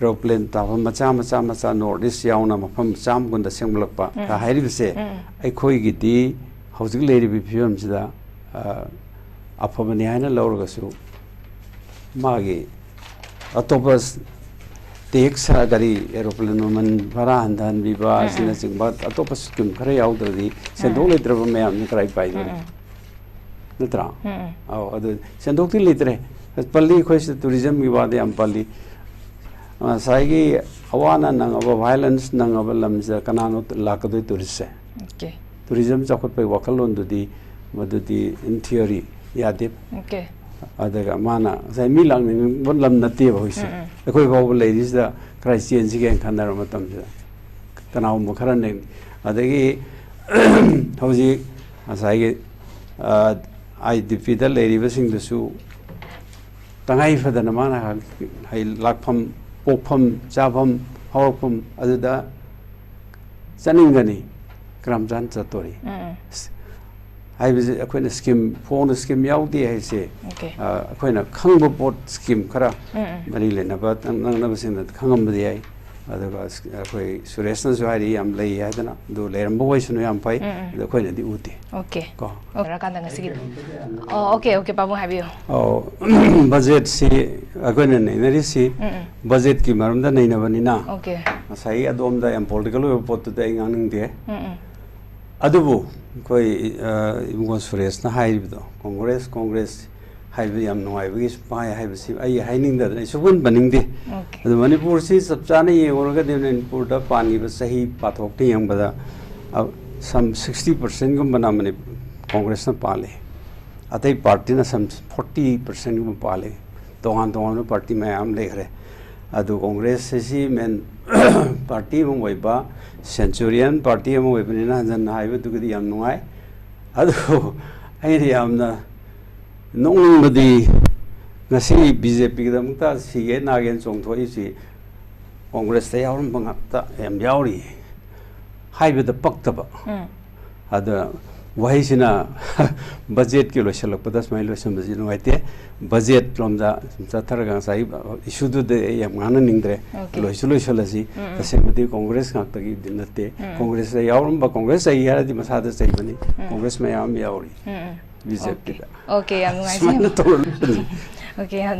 aeroplane ꯇꯥꯐꯝ ꯃꯆꯥ ꯃꯆꯥ ꯃꯆꯥ North East ꯌꯥꯎꯅ ꯃꯐꯝ ꯆꯥꯝꯃ ꯀꯨꯟꯗ ꯁꯦꯝꯒꯠꯂꯛꯄ ꯎꯝ. ꯀ ꯍꯥꯏꯔꯤꯕꯁꯦ ꯎꯝ. ꯑꯩꯈꯣꯏꯒꯤꯗꯤ ꯍꯧꯖꯤꯛ ꯂꯩꯔꯤꯕ ꯐꯤꯕꯝꯁꯤꯗ, ꯑ, ꯑꯐꯕꯅꯤ ꯍꯥꯏꯅ ꯂꯧꯔꯒꯁꯨ ꯃꯥꯒꯤ ꯑꯇꯣꯞꯄ tax ꯀꯔꯤ aeroplane ꯃꯃꯜ ꯚꯔꯥ ꯍꯟꯊꯍꯟꯕꯤꯕ ꯎꯝ, ꯎꯝ. ꯑꯁꯤꯅꯆꯤꯡꯕ ꯑꯇꯣꯞꯄ scheme ꯈꯔ ꯌꯥꯎꯗ꯭ꯔꯗꯤ ꯁꯦꯟꯗꯣꯛ ꯎꯝ. ꯂꯩꯇ꯭ꯔꯕ ꯃꯌꯥꯝꯁꯤ ꯀꯔꯥꯏ ꯄꯥꯏꯗꯣꯔꯤ? ꯎꯝ, ꯎꯝ. ꯅꯠꯇ꯭ꯔꯥ? ꯎꯝ, ꯎꯝ. ꯑꯧ, ꯑꯗꯨ ꯁꯦꯟꯗꯣꯛꯇꯤ ꯂꯩꯇ꯭ꯔꯦ꯫ ꯄꯜꯂꯤ ꯑꯩꯈꯣꯏ ꯁꯤꯗ tourism ꯒꯤ ꯋꯥꯗ ꯌꯥꯝ ꯄꯜꯂꯤ꯫ ꯉꯁꯥꯏꯒꯤ ꯑꯋꯥ ꯑꯅꯥ ꯅꯪꯉꯕ, violence ꯅꯪꯉꯕ ꯂꯝꯁꯤꯗ ꯀꯅꯥꯅꯣ ꯂꯥꯛꯀꯗꯣꯏ tourist ꯁꯦ? Okay. Tourism ꯆꯥꯎꯈꯠꯄꯒꯤ ꯋꯥꯈꯜꯂꯣꯟꯗꯨꯗꯤ ꯃꯗꯨꯗꯤ in theory ꯌꯥꯗꯦ꯫ Okay. ꯑꯗꯨꯒ ꯃꯥꯅ ꯉꯁꯥꯏ ꯃꯤ ꯂꯥꯛꯅꯤꯡꯕ ꯂꯝ ꯅꯠꯇꯦꯕ ꯍꯧꯖꯤꯛꯁꯦ꯫ ꯎꯝ, ꯎꯝ. ꯑꯩꯈꯣꯏ ꯐꯥꯎꯕ ꯂꯩꯔꯤꯁꯤꯗ ꯀꯔꯥꯏ ꯆꯦꯟꯁꯤꯒꯦꯅ ꯈꯟꯅꯔꯕ ꯃꯇꯝꯁꯤꯗ ꯀꯅꯥꯒꯨꯝꯕ ꯈꯔꯅ, ꯑꯗꯒꯤ ꯍꯧꯖꯤꯛ ꯉꯁꯥꯏꯒꯤ, ꯑ, IDP ꯗ ꯂꯩꯔꯤꯕꯁꯤꯡꯗꯨꯁꯨ ꯇꯉꯥꯏ ꯐꯗꯅ ꯃꯥꯅ ꯍꯥꯏ-, ꯂꯥꯛꯐꯝ, ꯄꯣꯛꯐꯝ, ꯆꯥꯐꯝ, ꯍꯧꯔꯛꯐꯝ ꯑꯗꯨꯗ ꯆꯠꯅꯤꯡꯒꯅꯤ, ꯀꯔꯝ ꯆꯥꯅ ꯆꯠꯇꯣꯔꯤ? ꯎꯝ, ꯎꯝ. ꯍꯥꯏꯕꯁꯦ ꯑꯩꯈꯣꯏꯅ scheme, ꯐꯣꯡꯅ scheme ꯌꯥꯎꯗꯦ ꯍꯥꯏꯁꯦ, Okay. ꯑ, ꯑꯩꯈꯣꯏꯅ ꯈꯪꯕ ꯄꯣꯠ scheme ꯈꯔ ꯎꯝ, ꯎꯝ. ꯃꯔꯤ ꯂꯩꯅꯕ ꯅꯛꯅꯕꯁꯤꯡꯅ ꯈꯪꯉꯝꯕꯗꯤ ꯌꯥꯏ꯫ ꯑꯗꯨꯒ ꯑꯩꯈꯣꯏ ꯁꯨꯔꯦꯁꯅꯁꯨ ꯍꯥꯏꯔꯤ ꯌꯥꯝ ꯂꯩ ꯍꯥꯏꯗꯅ, ꯑꯗꯨ ꯂꯩꯔꯝꯕ ꯑꯣꯏꯁꯅꯨ ꯌꯥꯝ ꯐꯩ꯫ ꯎꯝ, ꯎꯝ. ꯑꯗꯨ ꯑꯩꯈꯣꯏꯅꯗꯤ ꯎꯗꯦ꯫ Okay. ꯀꯣ꯫ Okay, ꯂꯣꯏꯔꯀꯥꯟꯗ ꯉꯁꯤꯒꯤꯗꯤ꯫ ꯑꯣ, okay, okay, ꯄꯥꯕꯨꯡ ꯍꯥꯏꯕꯤꯌꯨ꯫ ꯑꯧ, budget ꯁꯤ ꯑꯩꯈꯣꯏꯅ ꯅꯩꯅꯔꯤꯁꯤ ꯎꯝ, ꯎꯝ. Budget ꯀꯤ ꯃꯔꯝꯗ ꯅꯩꯅꯕꯅꯤꯅ, Okay. ꯉꯁꯥꯏꯒꯤ ꯑꯗꯣꯝꯗ ꯌꯥꯝ political ꯑꯣꯏꯕ ꯄꯣꯠꯇꯨꯗ ꯑꯩ ꯉꯥꯡꯅꯤꯡꯗꯦ꯫ ꯎꯝ, ꯎꯝ. ꯑꯗꯨꯕꯨ ꯑꯩꯈꯣꯏ, ꯑ, ꯏꯕꯨꯡꯉꯣ ꯁꯨꯔꯦꯁꯅ ꯍꯥꯏꯔꯤꯕꯗꯣ, Congress, Congress ꯍꯥꯏꯕ ꯌꯥꯝ ꯅꯨꯡꯉꯥꯏꯕꯒꯤ ꯁꯨꯄꯥꯏ ꯍꯥꯏꯕꯁꯤ ꯑꯩ ꯍꯥꯏꯅꯤꯡꯗꯗꯅ ꯑꯩ ꯁꯨꯛꯄꯟ ꯄꯟꯅꯤꯡꯗꯦ꯫ Okay. ꯑꯗꯨ ꯃꯅꯤꯄꯨꯔꯁꯤ ꯆꯞ ꯆꯥꯅ ꯌꯦꯡꯉꯨꯔꯒꯗꯤ ꯃꯅꯤꯄꯨꯔꯗ ꯄꯥꯟꯈꯤꯕ ꯆꯍꯤ ꯄꯥꯊꯣꯛꯇ ꯌꯦꯡꯕꯗ, ꯑ, some sixty percent ꯒꯨꯝꯕꯅ ꯃꯅꯤ-, ꯀꯣꯡꯒ꯭ꯔꯦꯁꯅ ꯄꯥꯜꯂꯤ꯫ ꯑꯇꯩ ꯄꯥꯔꯇꯤꯅ some forty percent ꯒꯨꯝꯕ ꯄꯥꯜꯂꯤ꯫ ꯇꯣꯉꯥꯟ ꯇꯣꯉꯥꯟꯕ ꯄꯥꯔꯇꯤ ꯃꯌꯥꯝ ꯂꯩꯈ꯭ꯔꯦ꯫ ꯑꯗꯨ ꯀꯣꯡꯒ꯭ꯔꯦꯁ ꯑꯁꯤ ꯃꯦꯟ ꯄꯥꯔꯇꯤ ꯑꯃ ꯑꯣꯏꯕ, ꯁꯦꯟꯆꯨꯔꯤꯌꯟ ꯄꯥꯔꯇꯤ ꯑꯃ ꯑꯣꯏꯕꯅꯤꯅ ꯍꯟꯖꯟꯅ ꯍꯥꯏꯕꯗꯨꯒꯗꯤ ꯌꯥꯝ ꯅꯨꯡꯉꯥꯏ꯫ ꯑꯗꯨ ꯑꯩꯅ ꯌꯥꯝꯅ ꯅꯣꯛꯅꯤꯡꯕꯗꯤ ꯉꯁꯤ ꯕꯤ ꯖꯦ ꯄꯤꯒꯤꯗꯃꯛꯇ ꯁꯤꯒꯦ ꯅꯥꯒꯦꯅ ꯆꯣꯡꯊꯣꯛꯏꯁꯤ ꯀꯣꯡꯒ꯭ꯔꯦꯁꯇ ꯌꯥꯎꯔꯝꯕ ꯉꯥꯛꯇ ꯌꯥꯝ ꯌꯥꯎꯔꯤ ꯍꯥꯏꯕꯗ ꯄꯛꯇꯕ꯫ ꯎꯝ. ꯑꯗ ꯋꯥꯍꯩꯁꯤꯅ ꯕꯖꯦꯠꯀꯤ ꯂꯣꯏꯁꯤꯜꯂꯛꯄꯗ ꯁꯨꯃꯥꯏꯅ ꯂꯣꯏꯁꯤꯟꯕꯁꯤ ꯅꯨꯡꯉꯥꯏꯇꯦ꯫ ꯕꯖꯦꯠ ꯂꯣꯝꯗ ꯁꯨꯝ ꯆꯠꯊꯔꯒ ꯉꯁꯥꯏ ꯏꯁꯨꯗꯨꯗꯤ ꯑꯩ ꯌꯥꯝ ꯉꯥꯡꯅꯅꯤꯡꯗ꯭ꯔꯦ꯫ Okay. ꯂꯣꯏꯁꯨ ꯂꯣꯏꯁꯤꯜꯂꯁꯤ꯫ ꯎꯝ, ꯎꯝ. ꯇꯁꯦꯡꯕꯗꯤ ꯀꯣꯡꯒ꯭ꯔꯦꯁ ꯉꯥꯛꯇꯒꯤꯗꯤ ꯅꯠꯇꯦ꯫ ꯎꯝ. ꯀꯣꯡꯒ꯭ꯔꯦꯁꯇ ꯌꯥꯎꯔꯝꯕ, ꯀꯣꯡꯒ꯭ꯔꯦꯁ ꯆꯩ ꯍꯥꯏꯔꯗꯤ ꯃꯁꯥꯗ ꯆꯩꯕꯅꯤ꯫ ꯎꯝ. ꯀꯣꯡꯒ꯭ꯔꯦꯁ ꯃꯌꯥꯝ ꯑꯃ ꯌꯥꯎꯔꯤ ꯎꯝ, ꯎꯝ. ꯕꯤ ꯖꯦ ꯄꯤꯗ꯫ Okay, ꯌꯥꯝ ꯅꯨꯡꯉꯥꯏꯖꯩ꯫ ꯁꯨꯃꯥꯏꯅ ꯇꯧꯔ ꯂꯣꯏꯁꯤꯟꯁꯤ꯫ Okay, ꯌꯥꯝ